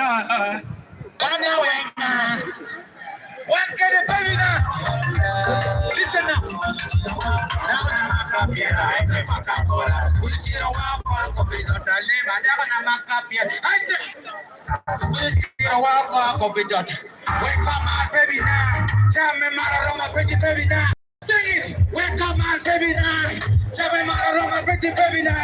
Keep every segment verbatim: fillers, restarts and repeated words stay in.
Wan awenga. Wan kede baby na. Listen now. Wek koma baby na. Jam me mara roma pedi baby na. Sing it. Wek koma baby na. Jam me mara roma pedi baby na.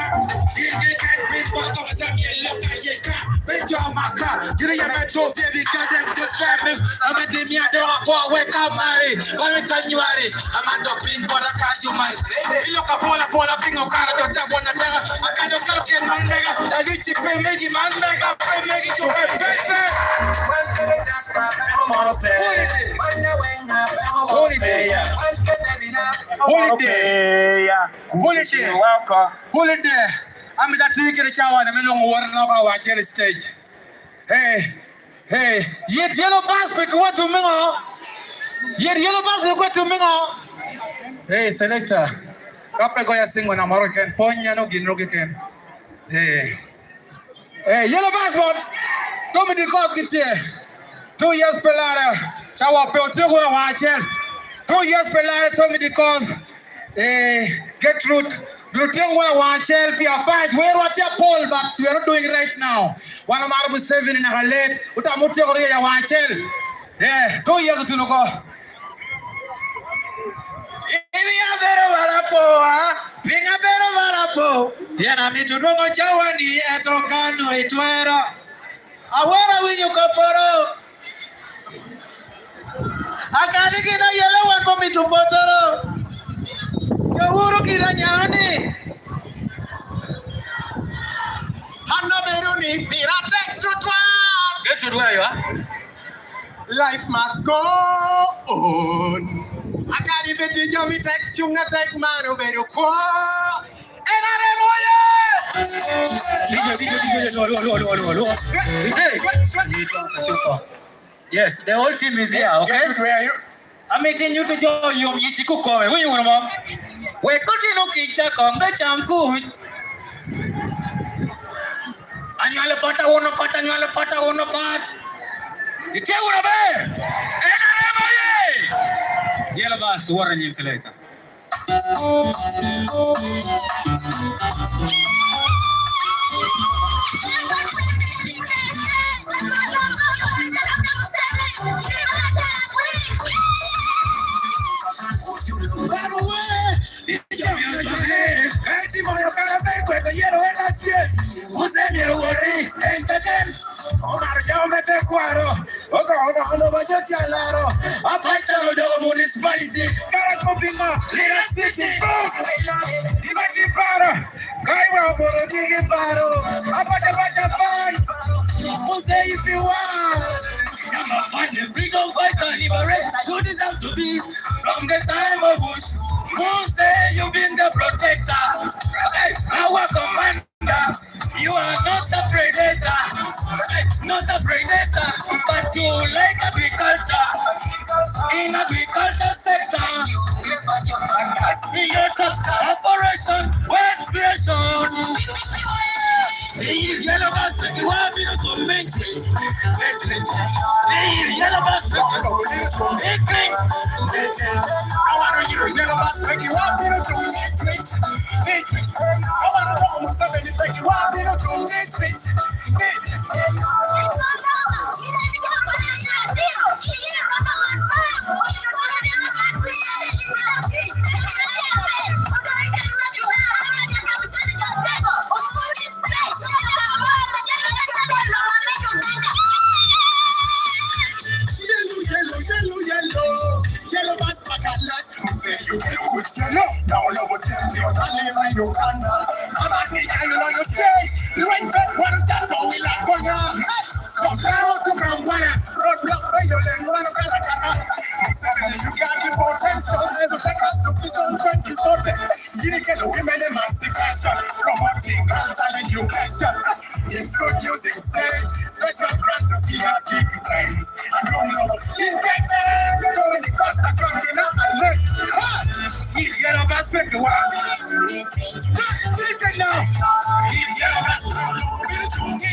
Yin ke kan pin kwa koma jam ye loka ye ka. Be jo maka. Yiri ya metro baby, goddamn, just drive me. I'm a dimmy, I don't want for wake up, Mary. Why we can you worry? I'm a doping, but I can't do my baby. You look a pola, pola, bingo, cara, don't tap, wanna tell. I can't do karaoke, man, mega. I need to pay, make it, man, mega. Pay, make it, you pay, pay, pay. Holiday. Holiday. Holiday. Holiday. Amito ati kede cawa na me lwoŋo woro na ba wac en stage. Hey, hey, yet yellow bus pe kuwa tumiŋo? Yet yellow bus pe kuwa tumiŋo? Hey, selector. Ka pe goya siŋo na moro ken, ponya no gin no keken. Hey. Eh, yellow bus mon. Tommy Dikoth gitye. Two years pe lare. Cawa pe otyeko wa acel. Two years pe lare Tommy Dikoth. Eh, Gertrude. Bino tyeko wa wa acel pi apac. Where wa tye apol, but we are not doing right now. Wan amaro Museveni naka let. Utamo tyeko ryeya wa acel. Eh, two years otuno ko. Ibi abedo bala poa, piny abedo bala po. Pien amito dwogo cawani, eto kano itwero. Awero awinyo kopporo. Akadi gin ayele wan momito potoro. Jowuru gin anyani. An obedo ni pira tek tutwal. Get to where you are. Life must go on. Akadi bed ni jami tek, cuŋ atek, man obedo kwo. N R M oye! Dijo, dijo, dijo, dijo, luo, luo, luo, luo, luo, luo. Hey! Yes, the whole team is here, okay? Get to where you Amito nyuto jo yom yic i kome. Winyo wunu mo? Wek otino kica koŋ te cam kuc. Anywalo pata wunu pata, anywalo pata wunu pat. Itye wunu aber? N R M oye! Yellow bus, what a name selector. Ka itimo yo kara pe ikwete yero en acel. Musa myero wori en te tem. Omaro jo me tekwaro. Ogo ogo lobo jo tye alaro. Apac calo odoko municipality. Kara kopima Lira City. Iba ti paro. Kaiwa obolo tye ki paro. Apac apac apac. Musa if you want. Number one, the freedom fighter, liberator, you deserve to be. From the time of Bush, Musa, you've been the protector. Hey, our commander, you are not a predator. Hey, not a predator, but you like agriculture. In agriculture sector, see your top operation, wealth creation. Hey, yellow bus, you want me to make it? Hey, yellow bus, make it. I want you to yellow bus, make you want me to make it. I want to talk about something, make you want me to make it. Yellow, yellow, yellow, yellow. Yellow bus, my colors. Now, now, what you feel? I live in Uganda. I'm a teacher, you know, you say. You ain't got one chat, so we like, oh, yeah. From Garo to Kampala, roadblock, where you learn, one, kara, kara. You got the potential to take us to prison twenty forty. You get the women emancipation, promoting girls and education. Introducing stage, special grant to V I P design. I don't know. You get them, going across the country, not a list. Ha! If you don't respect the world, listen now. If you don't respect the world,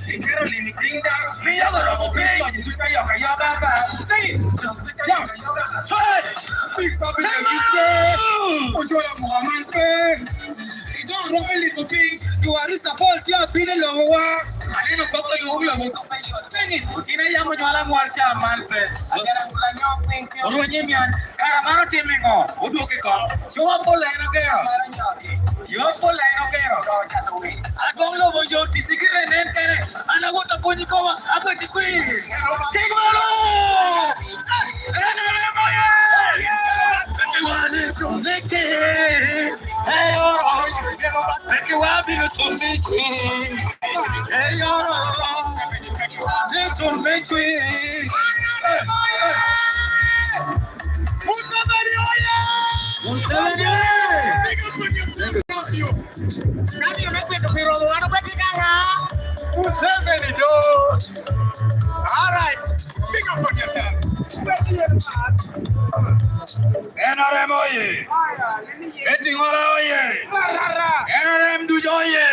Ikero limi ting dano. Miyo oromo piny. Jok ducu ayoka yoka ba. Sing it. Jok ducu ayoka yoka ba. Sing it. Big Papi David. Ocola muka man pe. Idoŋ romo i liko piny, Juarista Paul tye abino i lobowa. Aneno kop a yub lobo kop a yot. Piny, otino yam onywalo aŋwal ca man pe. Orwenyo i myan, kara man otimo i ŋo? Odwogo i kop. Yo apol en ogero. Yo apol en ogero. Adwoŋ lobo yo ticci gire nen kene. An awot apwony i koma, abedo i kwir. Cik malo! En en oye! Peki wan i tumiki. Eyoro. Peki wan bino tumiki. Eyoro. Ni tumiki. Museveni oye! Museveni oye! Ng'ato me kwito pi romo wan ogwek i kaka. Museveni do. All right. Big up on yourself. N R M oye! Betty Ngola oye! N R M ducu oye!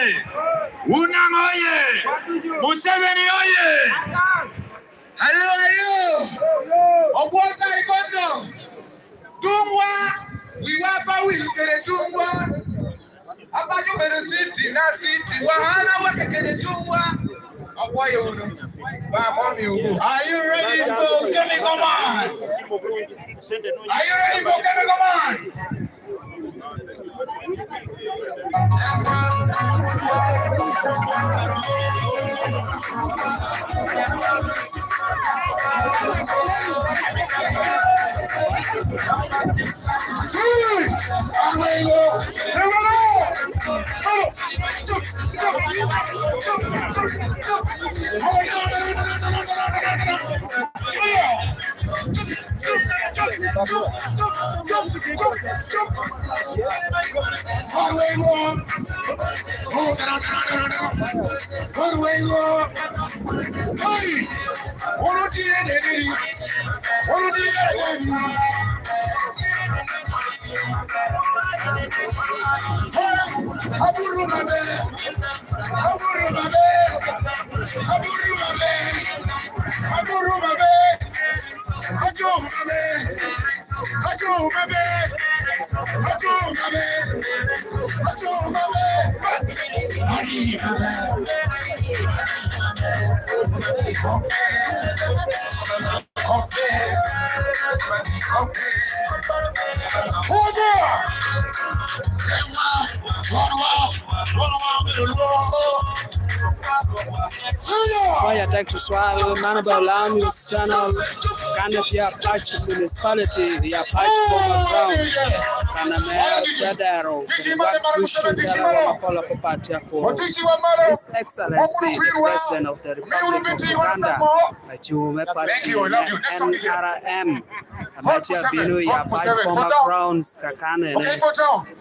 Unang oye! Museveni oye! Alo, alo! Ogwok kare kono! Tuŋwa, wiwa pe wil kede tuŋwa. Apaco bedo city na city, wa an aweke kede tuŋwa. Apwoyo wunu. Ba, ba miwu. Are you ready for Kemi Command? Are you ready for Kemi Command? Aburu maber. Aburu maber. Aburu maber. Aburu maber. Acung maber. Acung maber. Acung maber. Acung maber. Acung maber. Kwaya Tech Cwal, man obedo Law News Channel, kan tye Apac Municipality, i Apac Former Ground, kan ame Dadero, kun wak ducu dano romo apol apapat tye akwo. His Excellency, the President of the Republic of Uganda, Acung me paco ni N R M, ame tye abino i Apac Former Grounds kakanene.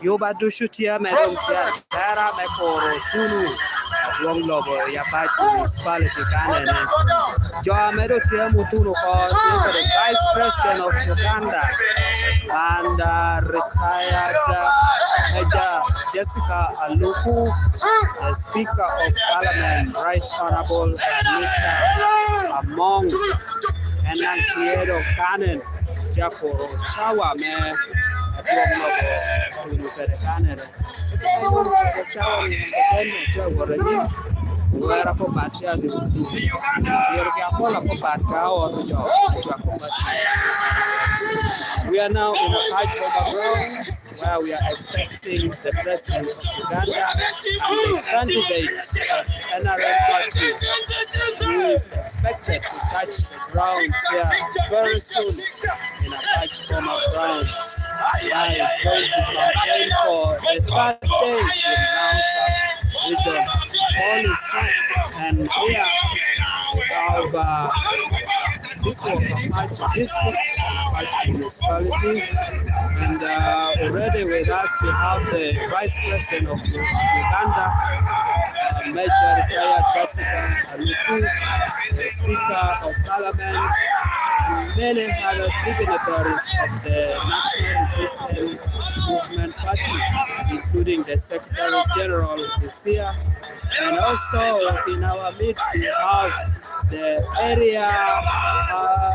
Yuba ducu tye ame dong tye atera me kuro tuno adwoŋ lobo i Apac Municipality kanene. Jo ame dong tye mutuno oko tye kede Vice President of Uganda, and, uh, retired, uh, Major Jessica Aluku, the Speaker of Parliament, Right Honorable Anita Among, en daŋ tye dong kanen, tye akuro cawa me adwoŋ lobo otuno kede kanere. Cawa ni en tye awot anyim, wera apapat tye aduku. Myero ki apol apapat ka oto jo, jo apapat. We are now in Apac Former Ground, where we are expecting the President of Uganda and the candidate of N R M party, who is expected to touch the ground here very soon in Apac Former Ground. Now is going to campaign for the third day in Nyanza region. All is set, and here we have, uh, this was Apac district, Apac municipality, and, uh, already with us we have the Vice President of Uganda, uh, Major Retired Jessica Aluku, the Speaker of Parliament, Many other dignitaries of the National Resistance Movement Party, including the Secretary General is here, and also in our midst we have the area, uh,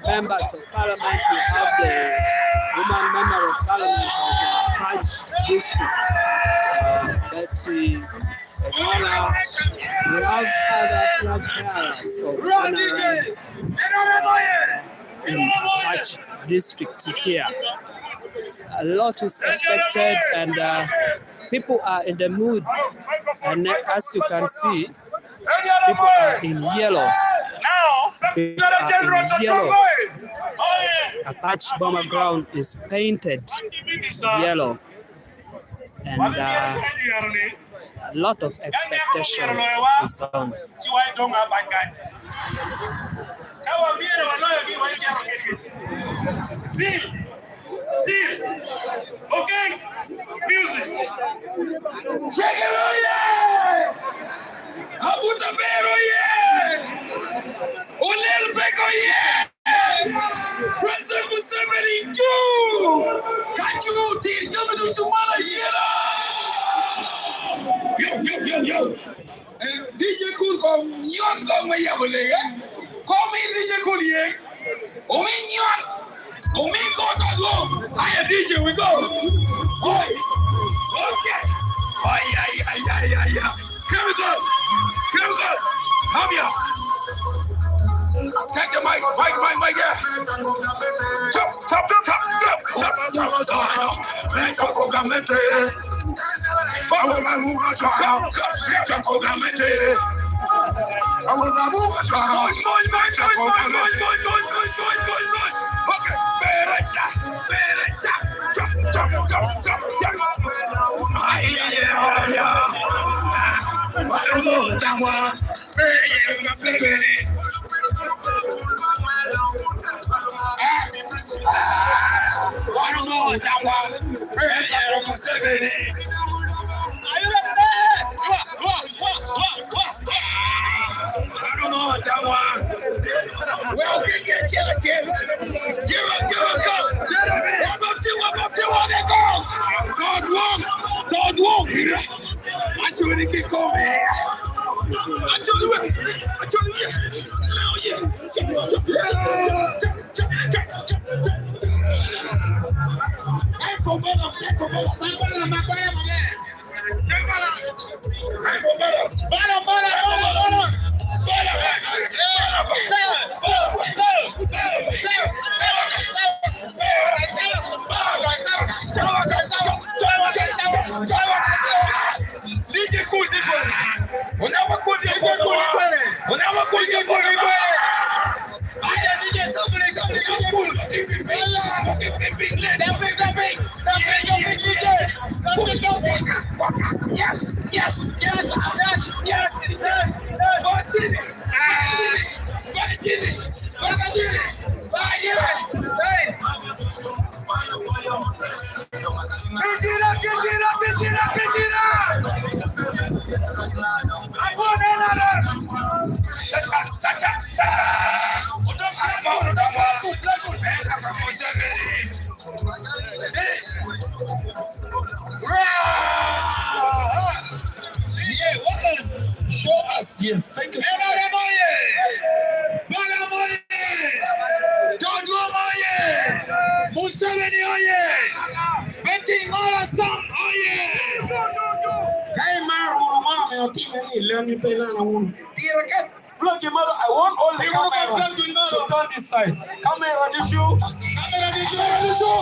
members of parliament. We have the woman member of parliament of, uh, Apac district, uh, Betty Enola. We have other flag bearers of N R M in Apac district here. A lot is expected, and, uh, people are in the mood. And as you can see, people are in yellow. People are in yellow. Apac Boma ground is painted yellow. And, uh, a lot of expectation is on. Ka wamyero waloyogi, wacito kedgi. Deal. Deal. Okay. Music. Cegere oye! Abuta ber oye! Olel pek oye! President Museveni juu! Ka juu, tir jami ducu malo ayela! Yo, yo, yo, yo! Eh, D J Cool kong nyot kong me yabo lega. Kong mi D J Cool ye. Omi nyot. Omi kota go. Aya D J, we go. Oi. Okay. Ay, ay, ay, ay, ay, ay. Here we go. Here we go. Come here. Take the mic. Mic, mic, mic, yeah. Stop, stop, stop, stop, stop, stop, stop. Acwini kikome. Acwini we. Acwini we. D J Cool, D J Cool. Onamo Cool, D J Cool. Onamo Cool, D J Cool. Yes, yes, yes, yes, yes, yes. Hey. Get it up, get it up, get it up, get it up! I want another! Shut up, shut up, shut up! Yeah, welcome. Show us. Yes, thank you. N R M oye! Balaam oye! Dodwom oye! Museveni oye! Betty Enola Sam oye! Ka imaro wunu ŋo ame otimere i Langi pe ilana wunu. Pire ka bloki malo, I want all the cameras to turn this side. Kamera ducu. Kamera ducu.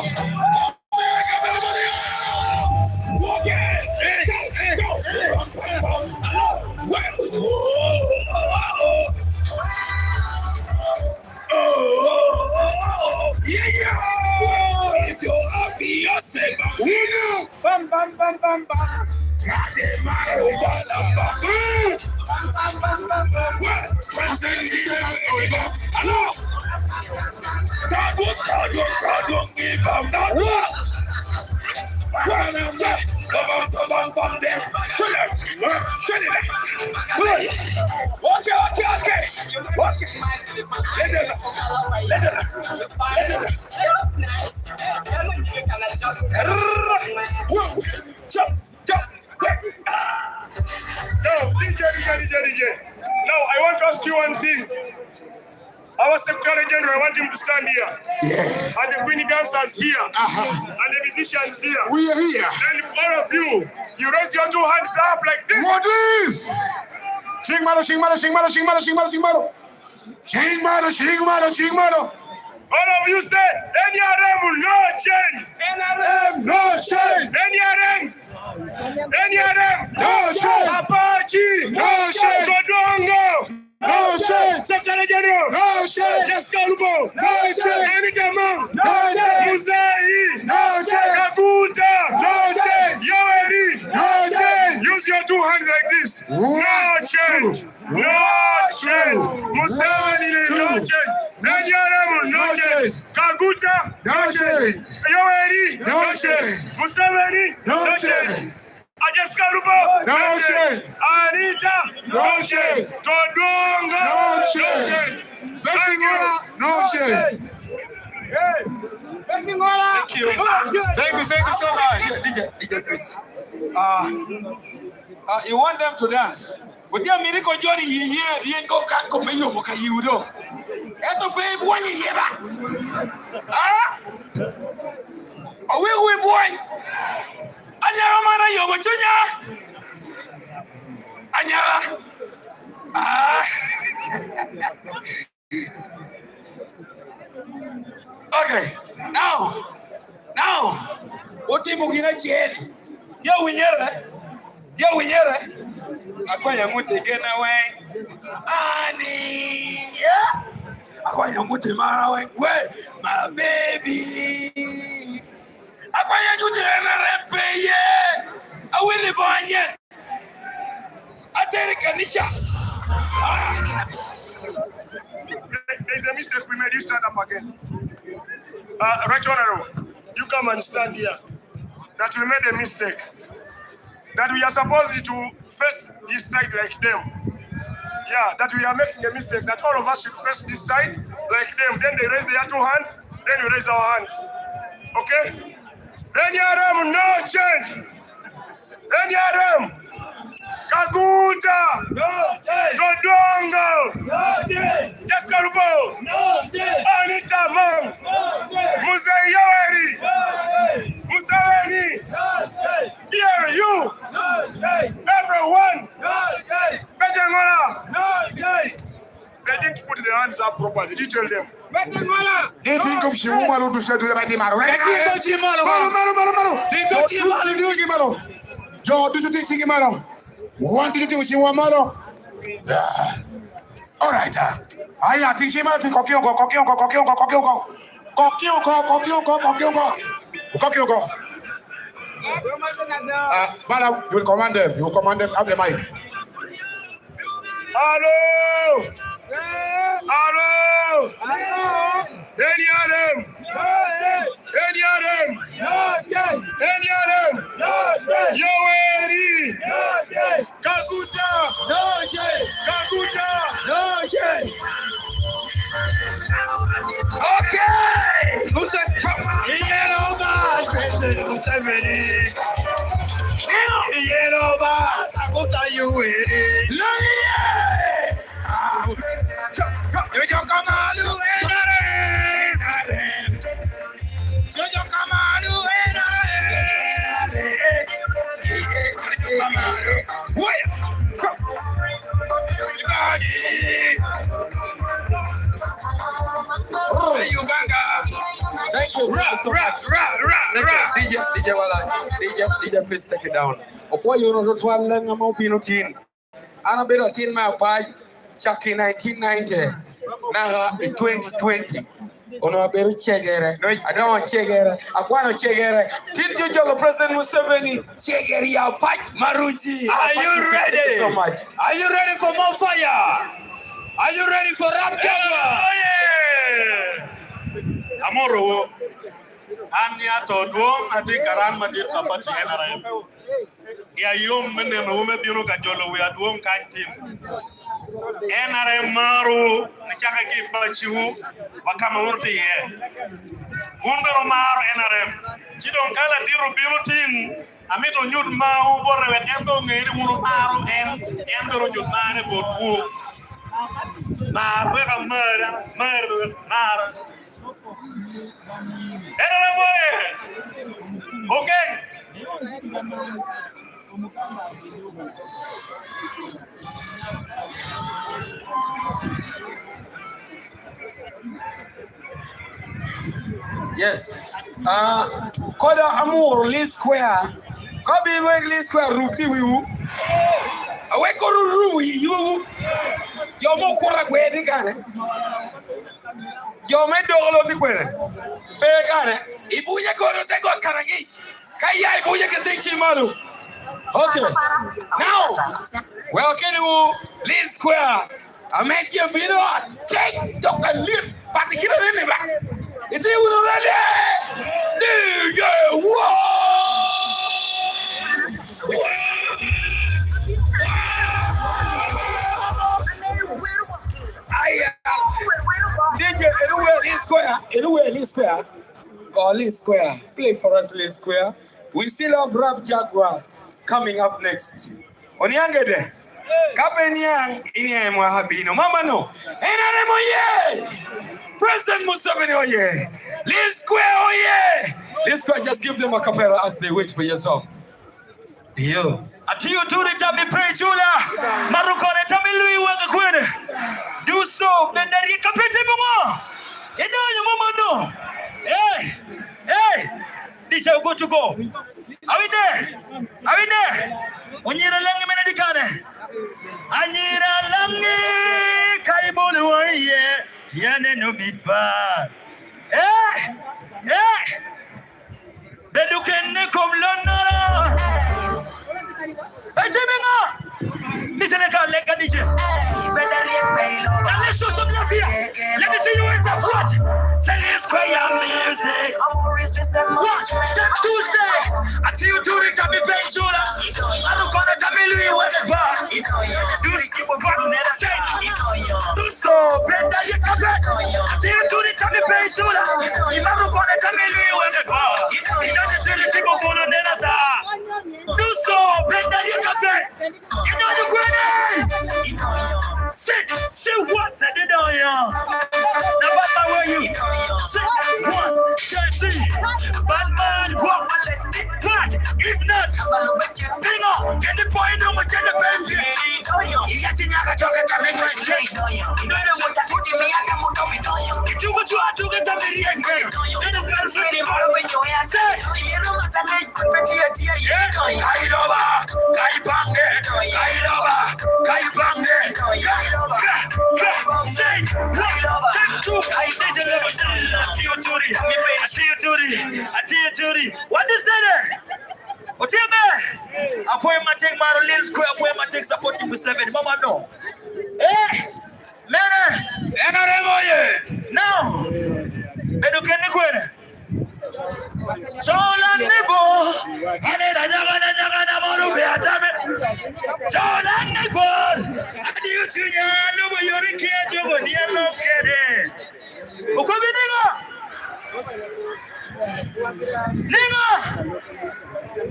Bam, bam, bam, bam, bam. Hello? Bum, bum, bum, bum, bum, there. Shoot it. Shoot it. Good. Okay, okay, okay. Okay. Let it, let it, let it. Whoa. Jump, jump. Ah. Now, D J, D J, D J, D J. Now, I want to ask you one thing. Our Secretary General, I want him to stand here. Yeah. And the Queen dancers here. Uh-huh. And the musicians here. We are here. Then all of you, you raise your two hands up like this. What is? Sing malo, sing malo, sing malo, sing malo, sing malo, sing malo. Sing malo, sing malo, sing malo. All of you say, N R M no change. N R M no change. N R M. N R M no change. Apache no change. Todongo. No change. Secretary General. No change. Jessica Alupo. No change. Anita Among. No change. Musayi. No change. Kaguta. No change. Yoweri. No change. Use your two hands like this. One, no change. Two. No change. Museveni, no change. N R M, no change. Kaguta, no change. Yoweri, no change. Museveni, no change. Jessica Alupo, no change. Anita, no change. Todongo, no change. Thank you. No change. Thank you. Thank you, thank you so much. D J, D J, please. Uh, uh, you want them to dance? Wot ya mito ko joni yiye ryeny ko kan ko me yomo ka yiwu do. Ento pe ibwony iye ba. Ah? Awi wi bwony. Anyara mana yomo cunya. Anyara. Ah. Okay. Now, now, otimo gin acel. Ya winyere. Ya winyere. Akwanya muti gena weng. Ani. Yeah. Akwanya muti mara weng. Weh, my baby. Akwanya nyuti ena rempe ye. Awili bonye. Atere kanisha. There is a mistake we made. You stand up again. Uh, Right Honorable, you come and stand here. That we made a mistake. That we are supposed to face this side like them. Yeah, that we are making a mistake. That all of us should face this side like them. Then they raise their two hands. Then we raise our hands. Okay? N R M, no change. N R M, Kaguta, no change. Todongo, no change. Jessica Alupo, no change. Anita Among, no change. Mzee Yoweri, no change. Museveni, no change. Here you, no change. Everyone, no change. Beteŋola, no change. They didn't put their hands up properly. Did you tell them? Ni tingo ciŋwu malo ducu aduca ba itye malo. Tingo ciŋ malo, malo, malo, malo, malo. Tingo ciŋ malo. Ducu tingo ciŋgi malo. Jo ducu tingo ciŋgi malo. Wan ducu tingo ciŋwa malo. Yeah. All right, ah. Aya, ting ciŋi malo, ting koki oko, koki oko, koki oko, koki oko. Koki oko, koki oko, koki oko. Koki oko. Ah, bala, you will command them. You will command them. Have the mic. Alo! Alo! N R M! N R M! N R M! Yoweri! Kaguta! Kaguta! Okay! Yellow man, President Museveni. Yellow man, Kaguta Yoweri. Jojo Kamalu, N R M. Jojo Kamalu, N R M. Jojo Kamalu. Wait. Uganda. Thank you. Ra, ra, ra, ra, ra. D J, D J Wala, D J, D J, please take it down. Opwoyo wunu tutwal leŋ ame obino tin. An abedo atin me apac cak i nineteen ninety, naka i twenty twenty. Onongo abedo cegere, adongo cegere, akwano cegere. Tin jojolo President Museveni, cegere ya pac maruci. Are you ready? Thank you so much. Are you ready for more fire? Are you ready for rapture? Oh, yeah. Amorowo. An ni ato dwoŋ, atye karan madit, papa, tye N R M. I ayom me nenowu me bino ka jolo wi adwoŋ kany tin. N R M marowu, ni caka ki i paciwu, wa ka ma wun otye iye. Wun bene wumaro N R M. Ci doŋ ka ladit obino tin, amito onyut marwu bote wek en doŋ oŋe ni wun wumaro en, en bene onyut marre botwu. Mar wek amar, mar wek mar. N R M oye! Okeny! Yes. Uh, koda amur Lee Square. Ka bin wek Lee Square ruk i wiwu. Awek kono ru i yiwu. Jo mo kura gwe ni kane. Jo me dolo ni kwene. Pe kane. Ibunya kono te got karaŋic. Ka ya ibunya ke tek ci malo. Okay. Now, well, can you Lee Square? Ame ce obino atek dok alyet, pati kite ni ni ba. Itye wunu rally? D J, wow! Wow! Aya. D J, anywhere Lee Square, anywhere Lee Square. Go Lee Square. Play for us, Lee Square. We still have Rap Jaguar coming up next. Oniaŋ gede? Ka pe niaŋ, iniaŋ i mwaka bino. Mama no. N R M oye! President Museveni oye! Lee Square oye! Lee Square, just give them a cappella as they wait for your song. Yo. Atiyo turi tami pe icula. Marukone tami lui waka kwene. Do so, bende riek ka pe timo ŋo? Idonyo mama no. Eh, eh. D J go to go. Awide, awide. Onyira Langi mene di kane. Anyira Langi ka ibolo wa iye. Tiane no mit pa. Eh, eh. Bedo kene kom lonnoro. Pe itimo ŋo? Dice ne ka lega dice. Now let's show some love here. Let me see you in the front. Say this choir music. Watch that Tuesday. Atiyo turi tami pe icula. Marukone tami lui wede ba. Do so, benda ye kape. Atiyo turi tami pe icula. Imarukone tami lui wede ba. Idonyo siri timo bolo nena ta. Do so, benda ye kape. Idonyo kwene. Sit, sit what? Say did I, uh, now, Batman, where you? Sit, one, two, three. Batman, what? What? If not, bingo, get the point on the gender baby. Iya tinyaka choke tame. Idoyo mo tatuti miyaka mutomi. Itugo chwa tuge tame rienye. Jeno kar sini moro binyo ya. Say. Yero matane. Kailoba, kaipange, kailoba, kaipange. Sing, sing, sing. Atiyo turi, atiyo turi, atiyo turi. What is that? Otiebe. Apwoyo matek maro Lil Square, apwoyo matek supporting Museveni. Mama no. Eh, mene. N R M oye. Now, bedo kene kwene. Cola nebo, ane na nyaga na nyaga na mono be atame. Cola nebo, adi uchunya lubo yori kia jogo ni alo kede. Okobi nigo? Nigo?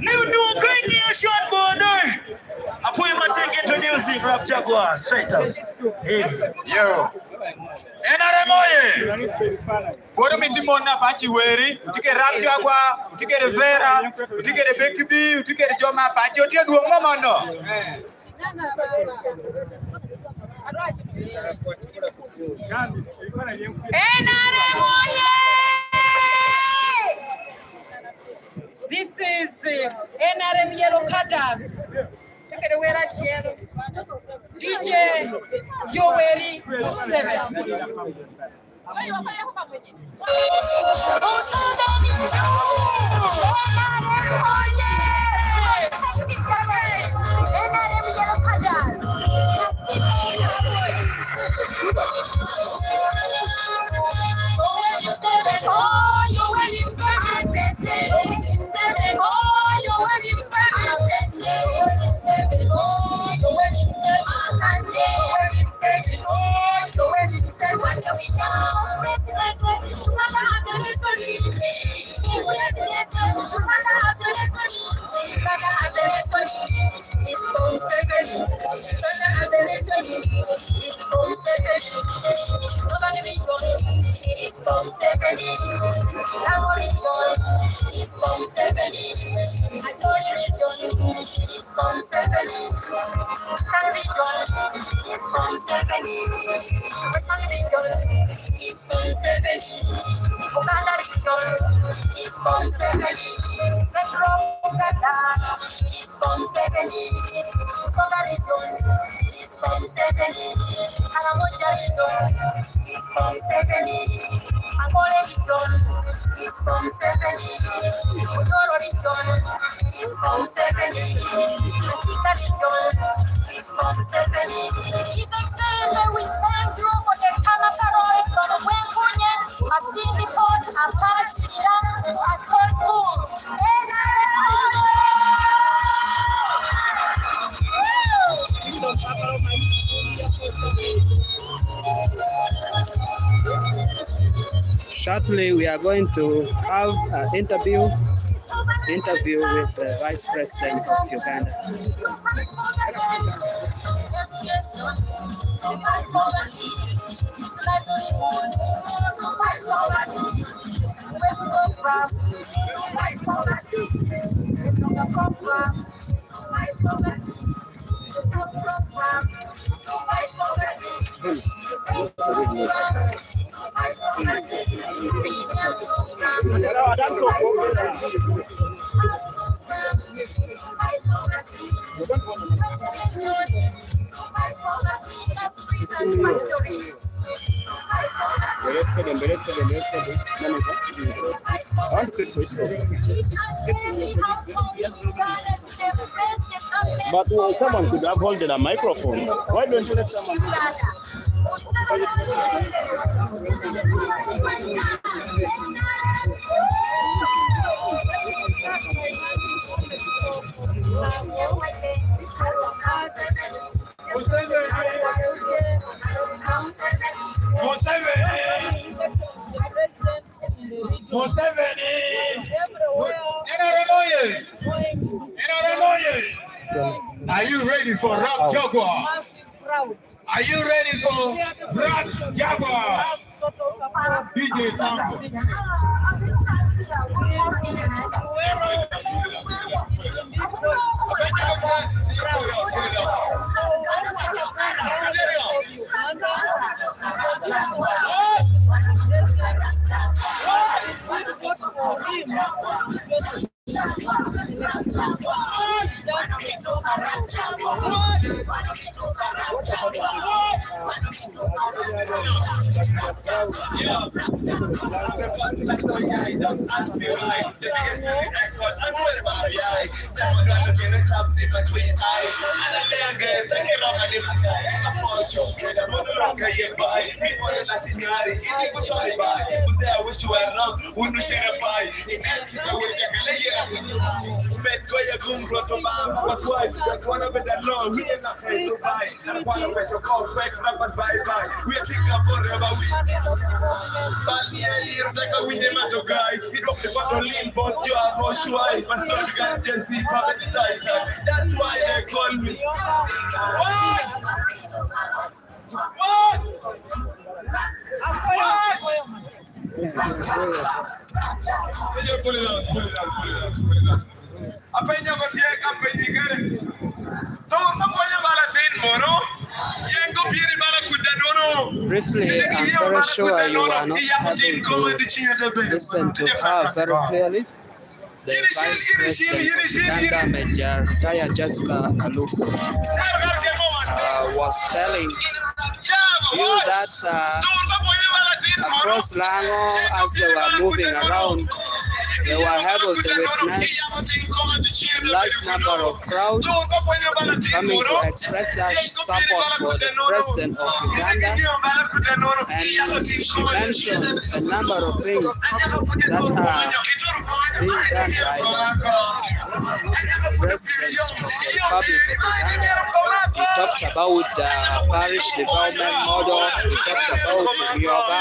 Ni udugo ko ingiyo shot bodo. Apoyo matek introducing Rap Jaguar, straight up. Hey. Yo. N R M oye! Pwod omito mon apac i weri, otye kede Rap Jaguar, otye kede Vera, otye kede Becky B, otye kede jo me apac, otye adwoŋ mo mono. N R M oye! This is, uh, N R M Yellow Cadres. Tye kede wer acel. D J Yoweri Museveni. From seventy, Lamu region is from seventy, Acholi region is from seventy, Eastern region is from seventy, Western region is from seventy, Uganda region is from seventy, Central Uganda is from seventy, Busoga region is from seventy, Karamoja region is from seventy, Ankole region is from seventy, Bunyoro region is from seventy, Thika region is from seventy. His Excellency, we thank you for the Tamaka Road from Wenkunye, Masindi Port, Apara Chilira, to Atol Pool. Shortly, we are going to have an interview, interview with the Vice President of Uganda. But, uh, someone could have holded a microphone. Why don't you let someone? Museveni! Museveni! Museveni! N R M oye! N R M oye! Are you ready for Rap Jaguar? Are you ready for Rap Jaguar? D J Samson. That's why they call me. What? What? What? Put it on, put it on, put it on, put it on. Apenyo ko tye ka penyi kene. To ka pwonyo bala tin mono, yen ko piri bala kudda nono. Briefly, I'm very sure you are not able to listen to her very clearly. The Vice President of Uganda, Major Retired Jessica Alupo, uh, was telling you that, uh, across Lango, as they were moving around, they were able to witness a large number of crowds coming to express their support for the president of Uganda, and she mentioned a number of things that are being done by the president of the Republic of Uganda. He talked about, uh, parish development model. He talked about Rioba.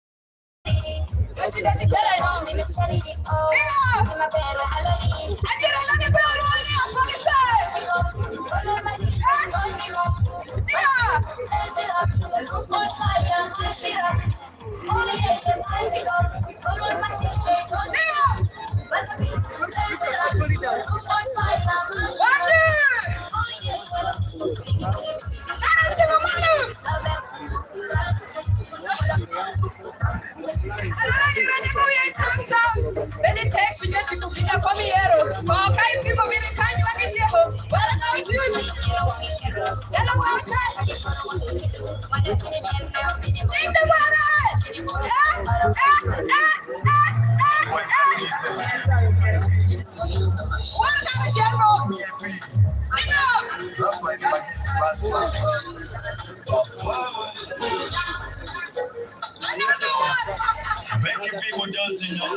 Making people dance, you know.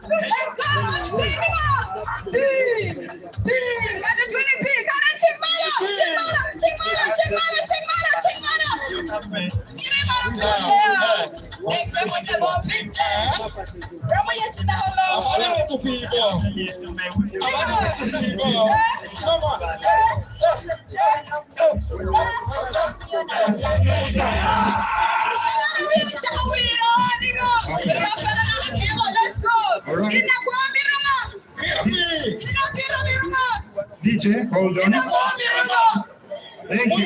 Let's go! Sing it out! Sing! Sing! Under twenty P! Come on, check my out! Check my out! Check my out! Check my out! Check my out! Check my out! Get him out of here! Next time, what's the ball? Big time! Come on, you check out loud! Come on, people! Come on, people! Come on! D J, hold on. Thank you.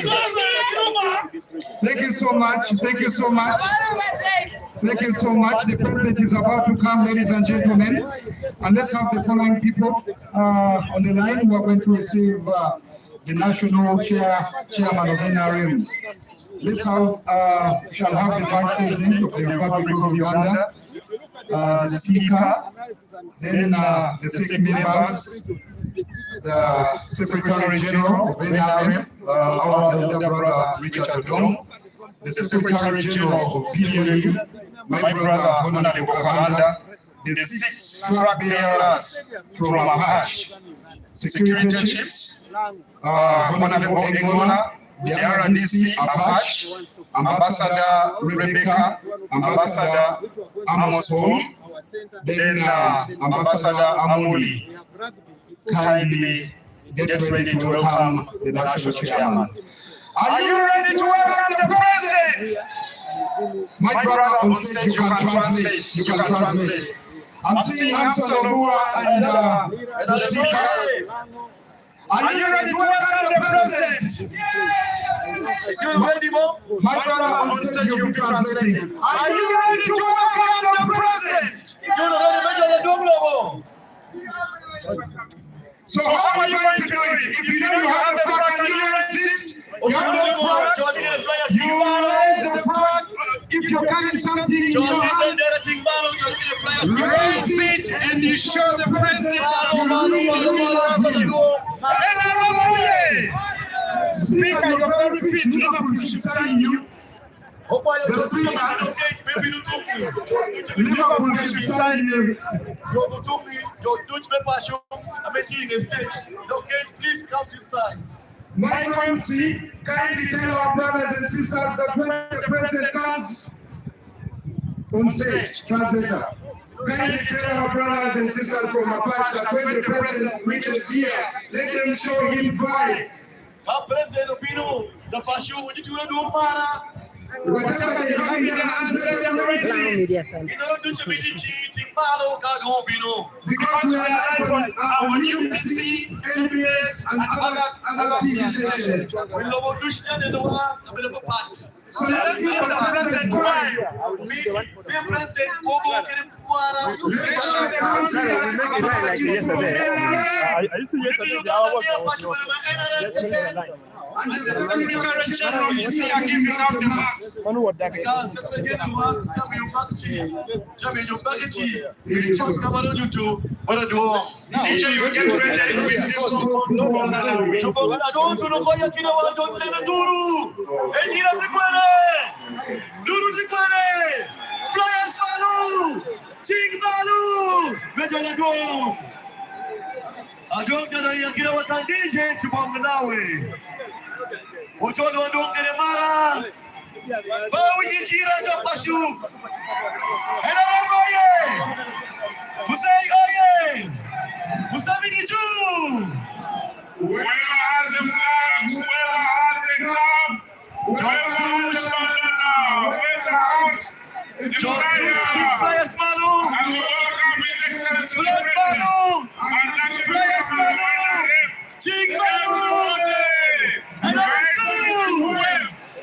Thank you so much. Thank you so much. Thank you so much. The president is about to come, ladies and gentlemen. And let's have the following people uh, on the line who are going to receive uh, the national chair, chairman of N R M. Let's have, uh, shall have the vice president of the Republic of Uganda, uh, the speaker, then uh, the sec members, the secretary general of N R M, uh, our elder brother Richard Odong, the secretary general of P L U, my brother Honorable Kamanda, the six flag bearers from Apac, security chiefs, uh, Honorable Engola, the R D C Apac, Ambassador Rebecca, Ambassador Amos Paul, then uh, Ambassador Amuli. Kindly get ready to welcome the national chairman. Are you ready to welcome the president? My brother on stage, you can translate. You can translate. I'm seeing Amson Obua and uh, the speaker. Are you ready to welcome the president? Is you ready, Mo? My brother on stage, you'll be translating. Are you ready to welcome the president? Is you ready, Major Ledwong Lobo? So how are you going to do it? If you know you have a flag, can you raise it? Come to the front. You raise the flag. If you're carrying something in your hand, raise it and you show the president that you really, really love him. Speaker, you're very fit. Liverpool should sign you. The speaker, Liverpool should sign you. Please come this side. My currency, kindly tell our brothers and sisters that when the president comes on stage, translator, kindly tell our brothers and sisters from Apac that when the president reaches here, let them show him pride. Ka president obino, the Pashu, wun itye wunu dwon mara. Whatever they hang their hands, let them raise it. Media Center. Inono ducu mito ci, ting malo ka doŋ obino. Because we are live on our U B C, N B S, and other, other T V stations. Wi lobo ducu tye nenowa, kabedo papat. So let's give the president time. Mito, mito president kobo kede mara. Let's show the country that we make it back to Uganda. And the Secretary General is here giving out the mask. Ka Secretary General wa, jami omak ci, jami omak ci, i cok ka mano nyuto, mano dwong. D J, you get ready with this song. Tubo ka dwong tuno ko ya kina wa jo neno duru. E jira ti kwene. Duru ti kwene. Flyers malo. Cing malo. Me jo na dwong. Adwoŋ tye doŋ i akina wa kan D J Cibong Nawe. Ocodo adwoŋ kede mara. Ba winyi cira jo paco. N R M oye! Museveni oye! Museveni juu! Whoever has a flag, whoever has a cup, whoever has a banner, whoever has a flag, flag malo. As we welcome His Excellency the President and National Government. Cing malo!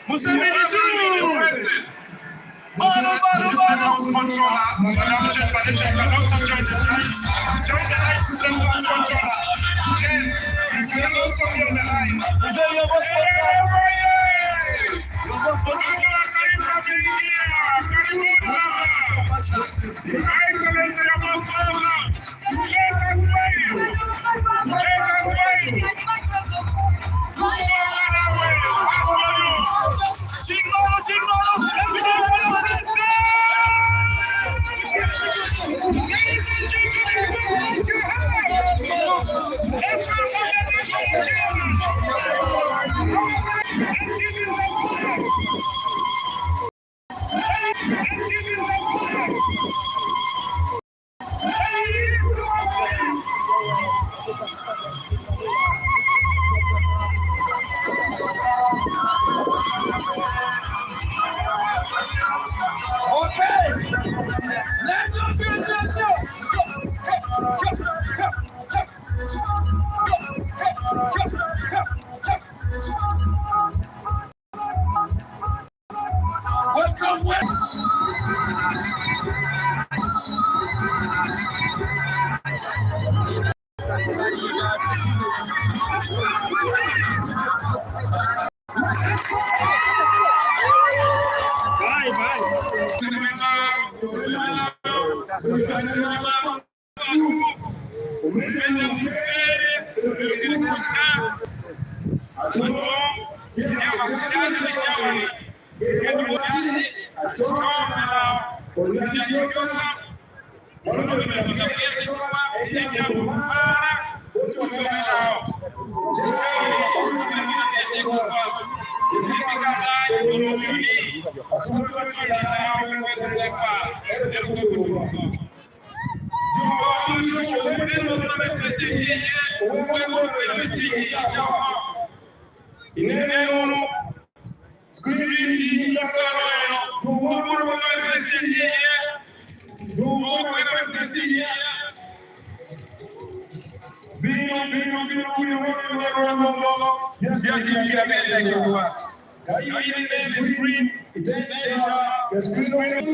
Museveni juu! Malo, malo, malo! Controller, Madam Jen Patricia, you can also join the lights. Join the lights, Controller. Jen, you can also be on the line. Mzee, your boss welcome. Your boss welcome. Your Excellency, your boss welcome. Inene wunu screen i akalo eno, dwogo wunu wunu i screen iye. Dwogo wunu i screen iye. Bino, bino, bino, bino, bino, bino, bino, bino. Tye, tye, tye, tye, tye, tye, tye. Ka in ineno screen, ite ca, screen.